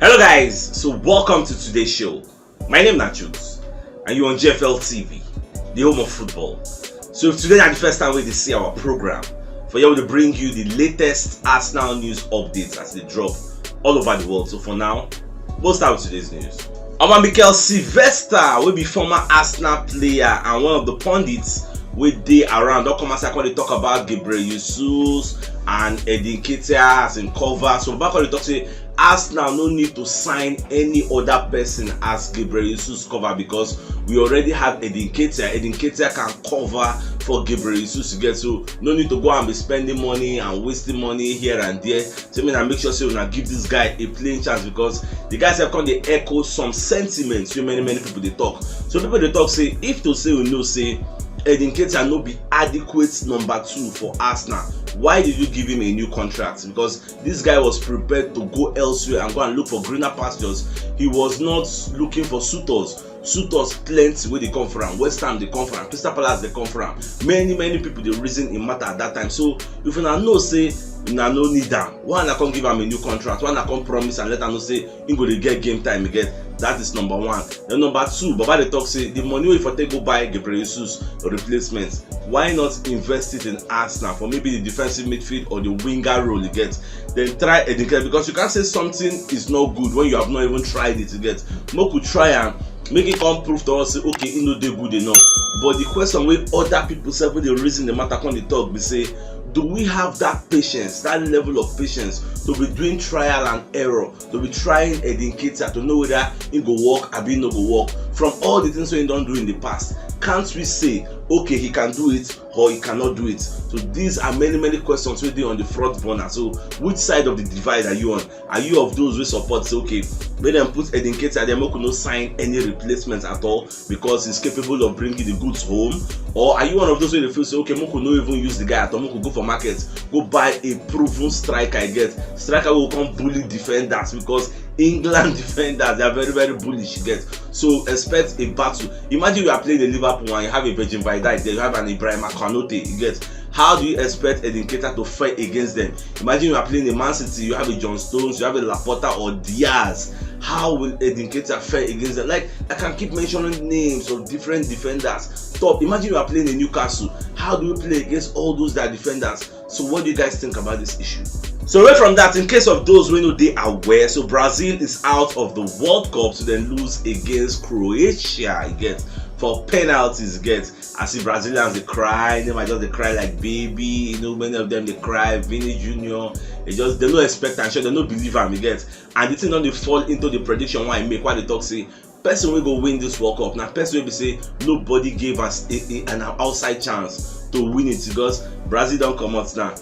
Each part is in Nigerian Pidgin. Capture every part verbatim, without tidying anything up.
Hello guys, so welcome to today's show. My name na Chuks and you on G F L T V, the home of football. So if today na the first time wey you dey see our program, for here we dey bring you the latest Arsenal news updates as they drop all over the world. So for now, we'll start with today's news. Oba Mikel Sylvester, wey be former Arsenal player and one of the pundits wey dey around, don come outside come dey talk about Gabriel Jesus and Edin Ketia as im cover. So Baba come dey talk say Arsenal no need to sign any other person as Gabriel Jesus cover because we already have Edin Ketia. Edin Ketia can cover for Gabriel Jesus, you get, so no need to go and be spending money and wasting money here and there. So make una make sure say una give this guy a playing chance because the guy sef come dey echo some sentiments wey many many people dey talk. So people dey talk say if to say we know say Edin Ketia no be adequate number two for Arsenal, why did you give him a new contract? Because this guy was prepared to go elsewhere and go and look for greener pastures. He was not looking for suitors. Suitors plenty wey dey come for am. West Ham dey come for am. Crystal Palace dey come for am. Many many people dey reason im matter at that time. So if una know say una no need am, why una come give am a new contract? Why una come promise and let am know say im go dey get game time again? That is number one. Then number two, Baba dey talk say the money wey for take go buy Gabriel Jesus replacement, why not invest it in Arsenal for maybe the defensive midfield or the winger role you get? Then try Edin Ketia, because you can't say something is not good when you have not even tried it, you get. Make we try am, make it come prove to us say okay, e no dey good enough. But the question wey other people sef wey dey reason the matter come dey talk be say, do we have that patience, that level of patience to be doing trial and error, to be trying Edin Ketia to know whether e go work abi e no go work? From all the things wey e don do in the past, can't we say okay, he can do it or he cannot do it? So these are many many questions wey dey on the front burner. So which side of the divide are you on? Are you of those wey support say okay, make dem put Edin Ketia there, make we no sign any replacement at all because he's capable of bringing the goods home? Or are you one of those wey dey feel say okay, make we no even use the guy at all, make we go for market, go buy a proven striker, you get, striker wey go come bully defenders because England defenders, they are very very bullish, you get. So expect a battle. Imagine you are playing a Liverpool and you have a Virgil van Dijk there, you have an Ibrahim Konate, you get. How do you expect Edin Ketia to fight against them? Imagine you are playing a Man City, you have a John Stones, you have a Laporta or Diaz. How will Edin Ketia fare against them? Like, I can keep mentioning names of different defenders. Top. Imagine you are playing in Newcastle. How do you play against all those that defenders? So what do you guys think about this issue? So away from that, in case of those wey no dey aware, so Brazil is out of the World Cup, so dem lose against Croatia, you get, for penalties, you get. I see Brazilians dey cry, dem might just dey cry like baby, you know, many of them dey cry, Vini Junior, they just, they no expect am, sure, they no believe am, you get. And the thing don dey fall into the prediction wey I make, wey I dey talk say person wey go win this World Cup na person wey be say nobody gave us a, a, an outside chance to win it because Brazil don comot now.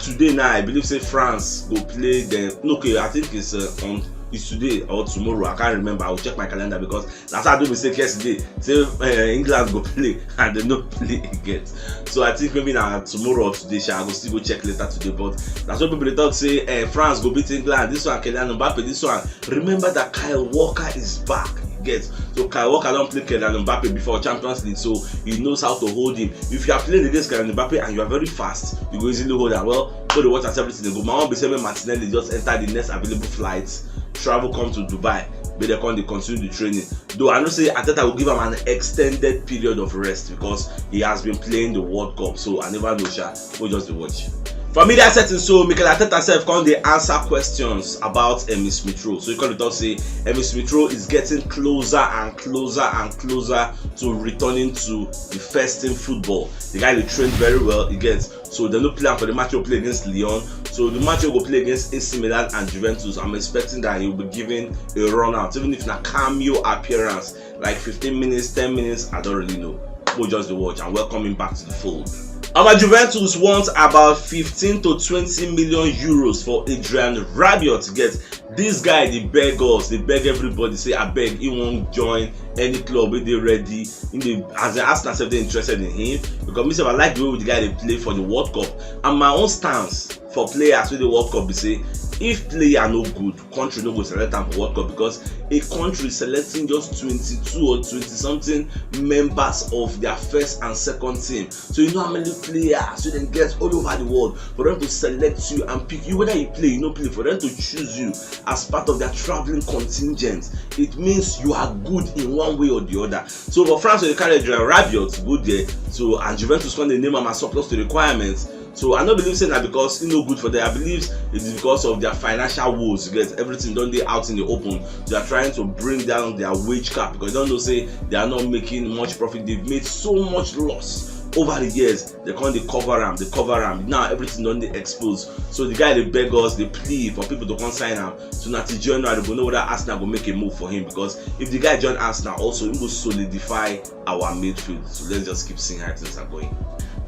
Today now, I believe say France go play them. No, okay, I think it's uh, on it's today or tomorrow. I can't remember. I will check my calendar because that's how I do mistake yesterday. Say uh, England go play and they no play again. So I think maybe now tomorrow or today, sha, I go still go check later today. But that's what people dey talk say uh, France go beat England. This one, Kylian Mbappe. This one, remember that Kyle Walker is back. Get, so Kyle Walker don play Kylian Mbappe before Champions League, so he knows how to hold him. If you are playing against Kylian Mbappe and you are very fast, you go easily hold am. Well, go dey watch as everything dey go. My own be say make Martinelli just enter the next available flight, travel come to Dubai, make dem come dey continue the training. Though I know say Arteta go give am an extended period of rest because he has been playing the World Cup, so I never know, sha. We just dey watch. For media settings, so Mikel Arteta sef come dey answer questions about Emile Smith Rowe. So he come dey talk say Emile Smith Rowe is getting closer and closer and closer to returning to the first team football. The guy dey train very well, he gets. So they no play am for the match wey play against Lyon. So the match wey go play against A C Milan and Juventus, I'm expecting that he will be given a run out, even if na cameo appearance, like fifteen minutes, ten minutes, I don't really know. We'll just dey watch and welcome him back to the fold. Our Juventus want about fifteen to twenty million euros for Adrien Rabiot. Get, this guy dey beg us, dey beg everybody say abeg, he wan join any club wey dey ready. He dey, as the Arsenal sef dey interested in him because me sef I like the way the guy dey play for the World Cup. And my own stance for players wey dey World Cup be say If player no good, country no go select am for World Cup, because a country selecting just twenty-two or twenty something members of their first and second team. So you know how many players wey dem get all over the world for them to select you and pick you, whether you play, you no play, for them to choose you as part of their traveling contingent, it means you are good in one way or the other. So for France, you carry Adrien Rabiot go there, so, and Juventus come dey name am as surplus to requirements. So I no believe say na because e no good for them. I believe it is because of their financial woes. You get, everything don dey out in the open. They are trying to bring down their wage cap because they don know say they are not making much profit. They've made so much loss over the years. They come dey cover am, dey cover am. Now everything don dey exposed. So the guy dey beg us, dey plead for people to come sign am. So na till January we go know whether Arsenal go make a move for him, because if the guy join Arsenal also, he go solidify our midfield. So let's just keep seeing how things are going.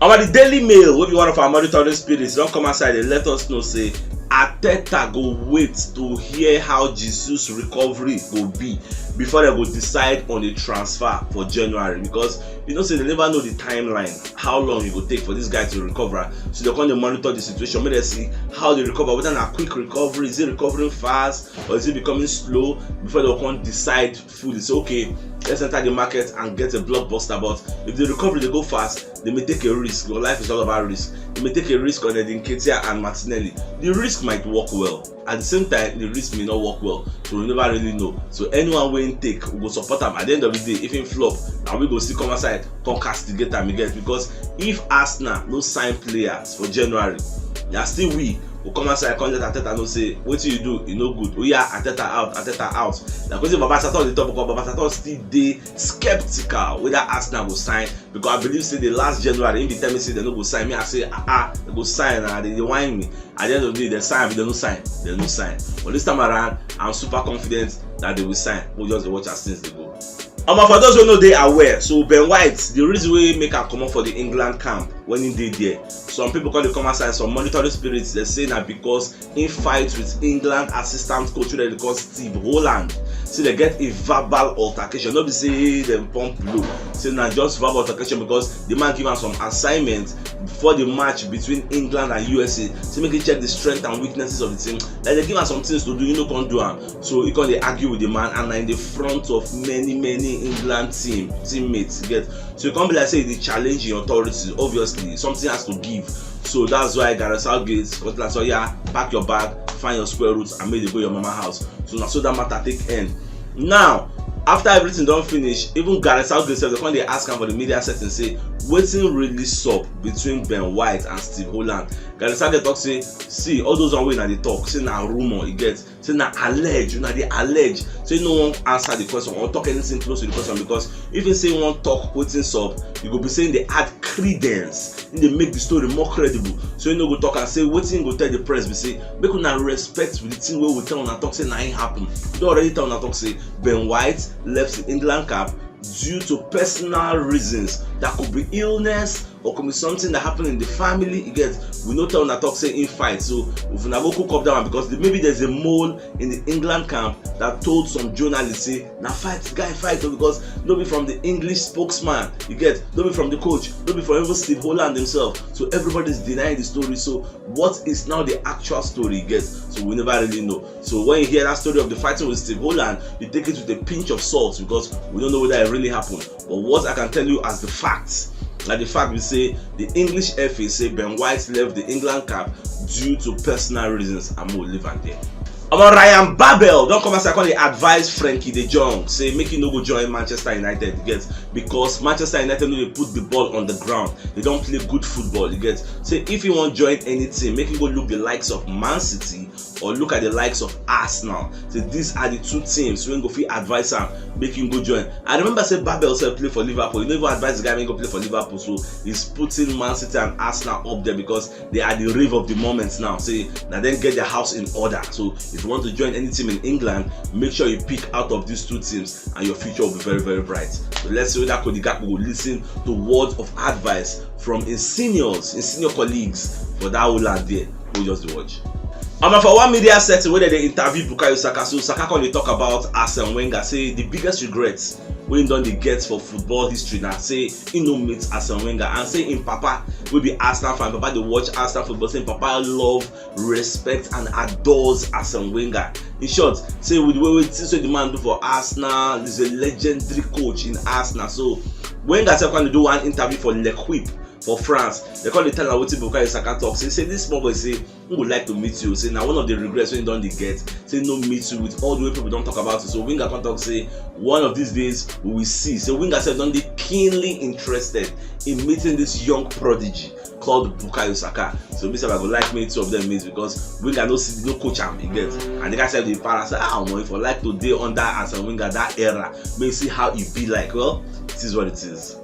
Our the Daily Mail, wey be one of our monitoring spirits, don come outside and let us know say Arteta go wait to hear how Jesus recovery go be before they go decide on a transfer for January, because you know say they never know the timeline, how long e go take for this guy to recover. So they come dey monitor the situation, make dem see how they recover, whether na quick recovery, is it recovering fast, or is it becoming slow, before they come decide fully say, okay, let's enter the market and get a blockbuster. But if the recovery dey go fast, they may take a risk. Your life is all about risk. They may take a risk on Eddie Nketiah and Martinelli. The risk might work well. At the same time, the risk may not work well. So we never really know. So anyone wey take, we go support am. At the end of the day, if he flop, na we go still come outside, come castigate am again. Because if Arsenal no sign players for January, na still we go come outside, come let Arteta know say wetin you do, e no good. Oya, Arteta out, Arteta out. Na wetin Baba Satan dey talk, because Baba Satan still dey skeptical whether Arsenal go sign, because I believe say the last January, he be tell me say they no go sign. Me, I say, ah, ah, they go sign, and they dey whine me. At the end of the day, they sign, they no sign, they no sign. But this time around, I'm super confident that they will sign. We'll just watch as things dey go. Omo, for those who no dey aware, so Ben White, the reason wey make am comot for the England camp when he dey there, some people come dey come outside, some monitoring spirits, they say na because he fight with England assistant coach wey dem dey call Steve Holland. Say they get a verbal altercation. No be say dem pump blow. Say na just verbal altercation because the man give am some assignment before the match between England and U S A. Say make he check the strength and weaknesses of the team. Like, they give am some things to do, he no come do am. So he come dey argue with the man, and na in the front of many, many England team teammates, you get. So e come be like say e dey challenge im authority, obviously. Something has to give. So that's why Gareth Southgate come tell am say, "Yeah, pack your bag, find your square roots, and make you go your mama house." So na so that matter take end. Now, after everything don finish, even Gareth Southgate sef, they come dey ask am for the media setting say, wetin really sup between Ben White and Steve Holland? Gareth Southgate talk say, see, all those one wey una dey talk, say na rumour, e get, say na allege, una dey allege. Say no wan answer the question or talk anything close to the question, because if he say he wan talk wetin sup, e go be say he dey add credence, he dey make the story more credible. So he no go talk and say wetin he go tell the press be say, make una respect with the thing wey we tell una talk say na im happen. We don already tell una talk say Ben White left the England camp due to personal reasons. That could be illness, or could be something that happened in the family. You get, we no tell una talk say he fight. So if una go cook up that one, because the, maybe there's a mole in the England camp that told some journalists say na fight guy fight o, because no be from the English spokesman, you get, no be from the coach, no be from even Steve Holland himself. So everybody's denying the story. So what is now the actual story, you get? So we never really know. So when you hear that story of the fighting with Steve Holland, you take it with a pinch of salt, because we don't know whether it really happened. But what I can tell you as the facts, like, the fact we say the English F A say Ben White left the England camp due to personal reasons, and we'll leave am there. Omo, Ryan Babel don come outside come dey advise Frenkie de Jong say make he no go join Manchester United, you get, because Manchester United no dey put the ball on the ground. They don play good football, you get. Say if he wan join any team, make he go look the likes of Man City or look at the likes of Arsenal. Say these are the two teams wey go fit advise am make him go join. I remember say Babel sef play for Liverpool. You no even advise the guy make he go play for Liverpool. So he's putting Man City and Arsenal up there because they are the rave of the moment now. Say na dem get their house in order. So if you want to join any team in England, make sure you pick out of these two teams and your future will be very, very bright. So let's see whether Cody Gakpo will listen to words of advice from his seniors, his senior colleagues for that Holland there. We'll just dey watch. Omo, for one media setting wey dem dey interview Bukayo Saka, so Saka come dey talk about Arsene Wenger, say the biggest regret wey he don dey get for football history na say he no meet Arsene Wenger, and say him papa wey be Arsenal fan, papa dey watch Arsenal football, say him papa love, respect and adores Arsene Wenger. In short, say with the way wey things wey the man do for Arsenal, he's a legendary coach in Arsenal. So Wenger sef come dey do one interview for L'Equipe for France. Dem come dey tell am wetin Bukayo Saka talk. Say, say this small boy say he would like to meet you. Say na one of the regrets wey he don dey get. Say no meet you with all the way people don talk about it. So Wenger come talk say one of these days we will see. So Wenger sef don dey keenly interested in meeting this young prodigy called Bukayo Saka. So me sef I go like make two of them meet because Wenger no see, no coach am, you get. And the guy sef dey para say, ah, omo, if I like to dey under Arsene Wenger that era, make see how e be like. Well, it is what it is.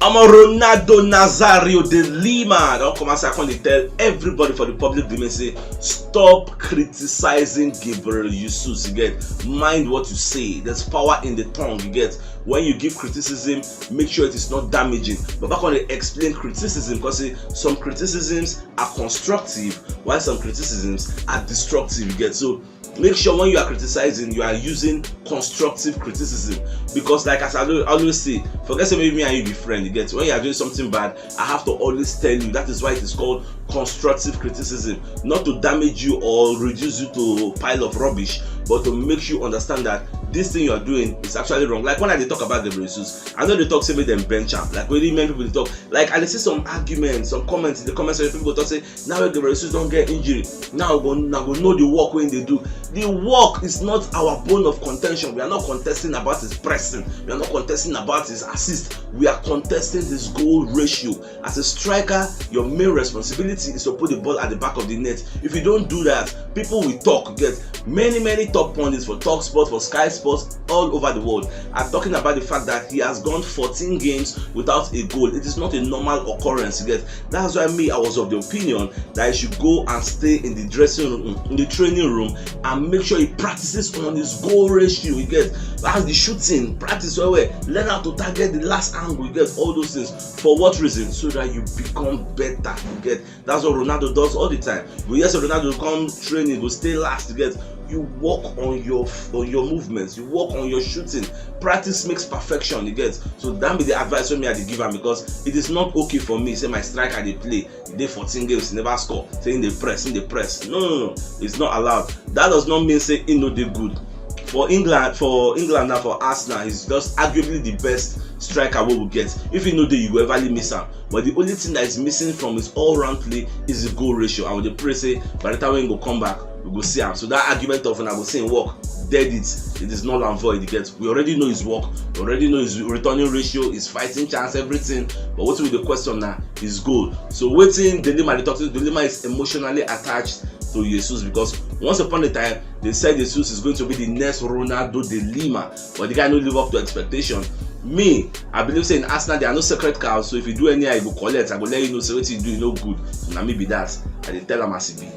Omo, Ronaldo Nazario de Lima don come outside come dey tell everybody for the public domain say stop criticizing Gabriel Jesus, you get. Mind what you say. There's power in the tongue, you get. When you give criticism, make sure it is not damaging. Baba come dey explain criticism because say some criticisms are constructive while some criticisms are destructive, you get. So make sure when you are criticizing, you are using constructive criticism, because like as I always say, forget say maybe me and you be friend, you get. When you are doing something bad, I have to always tell you. That is why it is called constructive criticism, not to damage you or reduce you to a pile of rubbish, but to make you understand that this thing you are doing is actually wrong. Like when I dey talk about Gabriel Jesus, I no dey talk say make dem bench am. Like when many people dey talk, like I dey see some arguments, some comments in the comment section. People go talk say now wey Gabriel Jesus don get injury, now go now go know the work wey he dey do. The work is not our bone of contention. We are not contesting about his pressing. We are not contesting about his assist. We are contesting his goal ratio. As a striker, your main responsibility is to put the ball at the back of the net. If you don't do that, people will talk. Get many, many top pundits for Talk Sports, for Sky Sports, all over the world are talking about the fact that he has gone fourteen games without a goal. It is not a normal occurrence. You get. That's why me, I was of the opinion that he should go and stay in the dressing room, in the training room, and make sure he practices on his goal ratio. You get. As the shooting, practice well, well, learn how to target the last angle. You get. All those things. For what reason? So that you become better. You get. That's what Ronaldo does all the time. But yes, Ronaldo come training, go stay last, you get. You work on your on your movements, you work on your shooting. Practice makes perfection, you get. So that be the advice wey me I dey give am, because it is not okay for me say my striker dey play, he dey fourteen games, he never score, say he dey press, he dey press. No, no, no, it's not allowed. That does not mean say he no dey good. For England, for England now, for Arsenal, he's just arguably the best striker wey we get. If he no dey, you go everly miss am. But the only thing that is missing from his all-round play is the goal ratio. And we dey pray say by the time when he go come back, we go see am. So that argument of una go see him work, dead it. It is null and void. You get. We already know his work. We already know his returning ratio, his fighting chance, everything. But wetin we dey question now is goal. So wetin De Lima dey talk to, De Lima is emotionally attached to Jesus, because once upon a time they said Jesus is going to be the next Ronaldo De Lima, but the guy no live up to expectation. Me, I believe say in Arsenal there are no sacred cows, so if you do anyhow, you go collect. I go let you know say wetin you do, you no good. So na me be that. I dey tell am as e be.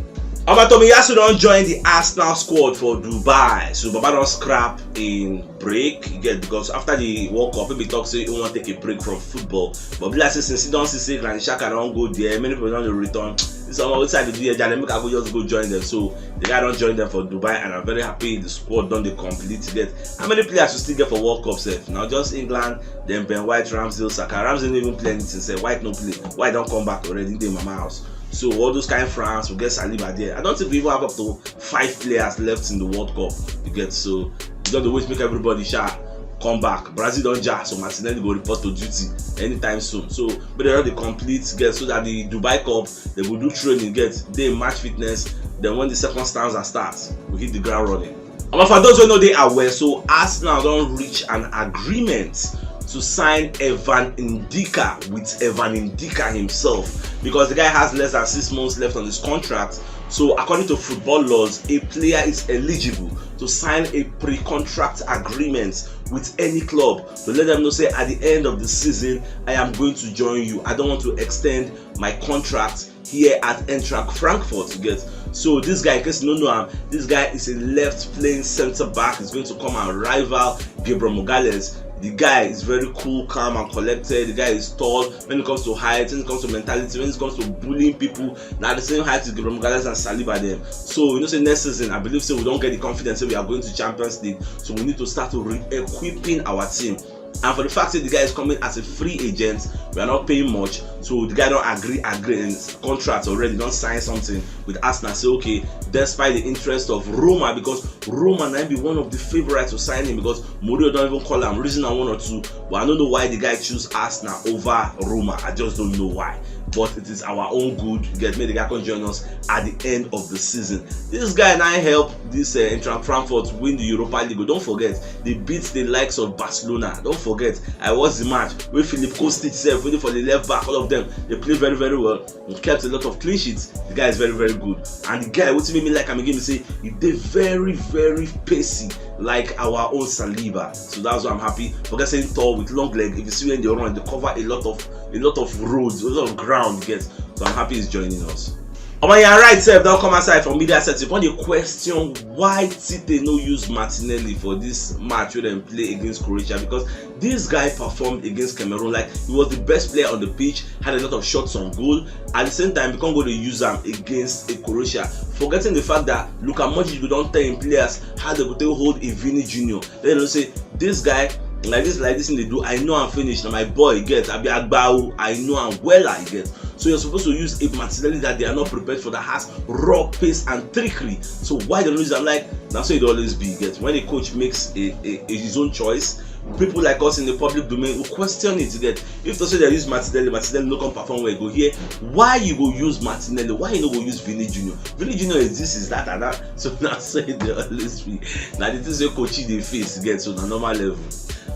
Omo, Tomiyasu don join the Arsenal squad for Dubai. So Baba don scrap in break, you get, because after the World Cup, people talk say he wan take a break from football. But be like say since he don see say Granit Xhaka don go there, many people don dey return. This one, wetin I dey do here, jare, make I go just go join them. So the guy don join them for Dubai, and I'm very happy the squad don dey complete. Get how many players you still get for World Cup sef? Now just England, then Ben White, Ramsdale, Saka. Ramsdale no even play anything sef. White no play. White don come back already, dey mama house. So all those kind France, we get Saliba there. I don't think we even have up to five players left in the World Cup. You get, so you just dey wait make everybody sha come back. Brazil don ja, so Martinelli go report to duty anytime soon. So but they already complete, get, so that the Dubai Cup they go do training, get, dey match fitness. Then when the second stanza starts, we hit the ground running. And for those who no dey aware, so Arsenal don reach an agreement to sign Evan Ndika with Evan Ndika himself, because the guy has less than six months left on his contract. So according to football laws, a player is eligible to sign a pre-contract agreement with any club to let them know say at the end of the season I am going to join you. I don't want to extend my contract here at Eintracht Frankfurt, you get. So this guy, in case you no know am, this guy is a left playing centre back. He's going to come and rival Gabriel Magalhaes. The guy is very cool, calm, and collected. The guy is tall. When it comes to height, when it comes to mentality, when it comes to bullying people, now the same height is Gabriel Magalhaes and Saliba them. So you know, say next season, I believe, say we don't get the confidence that we are going to Champions League. So we need to start to re-equipping our team. And for the fact that the guy is coming as a free agent, we are not paying much. So the guy don't agree, agree in contract already, don't sign something with Arsenal. Say okay, despite the interest of Roma, because Roma might be one of the favorites to sign him, because Mourinho don't even call him. Reason I one or two, but I don't know why the guy choose Arsenal over Roma. I just don't know why. But it is our own good. Get me the guy can join us at the end of the season. This guy now help this uh, Eintracht Frankfurt win the Europa League. Don't forget, they beat the likes of Barcelona. Don't forget, I watched the match with Filip Kostic, self waiting for the left back. All of them, they play very, very well. He kept a lot of clean sheets. The guy is very, very good. And the guy, what made me like him again, he say he did very, very pacey like our own Saliba. So that's why I'm happy. Forget saying tall with long leg. If you see when they run, they cover a lot of a lot of roads, a lot of ground. Get so I'm happy he's joining us. Omo, you are right, sef. Don't come outside from media set. If you want to question why Tite no use Martinelli for this match wey dem play against Croatia, because this guy performed against Cameroon like he was the best player on the pitch, had a lot of shots on goal. At the same time, you can't go to use him against a Croatia, forgetting the fact that Luka Modric go don tell him players how they go take hold a Vini Junior. Then you say this guy like this, like this thing they do. I know I'm finished. Now my boy get. I be Agbau. I know I'm well. I get. So you're supposed to use a Martinelli that they are not prepared for, that has raw pace and trickery. So why the reason I'm like now, so it always be get when a coach makes a, a, a his own choice. People like us in the public domain will question it. Get if to say they use Martinelli, Martinelli no come perform well. Go here. Why you go use Martinelli? Why you no go use Vini Junior? Vini Junior is this, is that, and that. So now say they always be. Now the things wey coach dey face get so na normal level.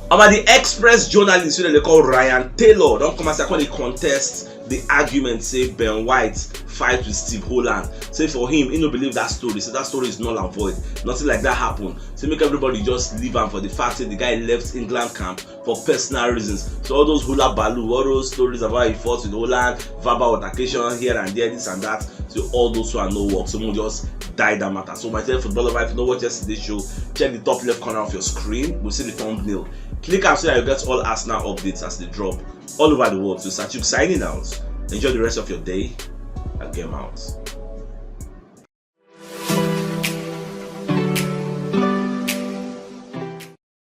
Omo, the Express journalist wey dem dey call Ryan Taylor don come as I come dey contest the argument say Ben White fight with Steve Holland. Say for him, he no believe that story. Say that story is null and void. Nothing like that happened. Say make everybody just leave am for the fact say the guy left England camp for personal reasons. So all those hula baloo, all those stories about he fought with Holland, verbal altercation here and there, this and that. So all those who are no work, so we just die that matter. So my fellow football lover, if you no watch yesterday's show, check the top left corner of your screen. We see the thumbnail. Click am so that you get all Arsenal updates as they drop all over the world. So Sachuk signing out. Enjoy the rest of your day. And game out.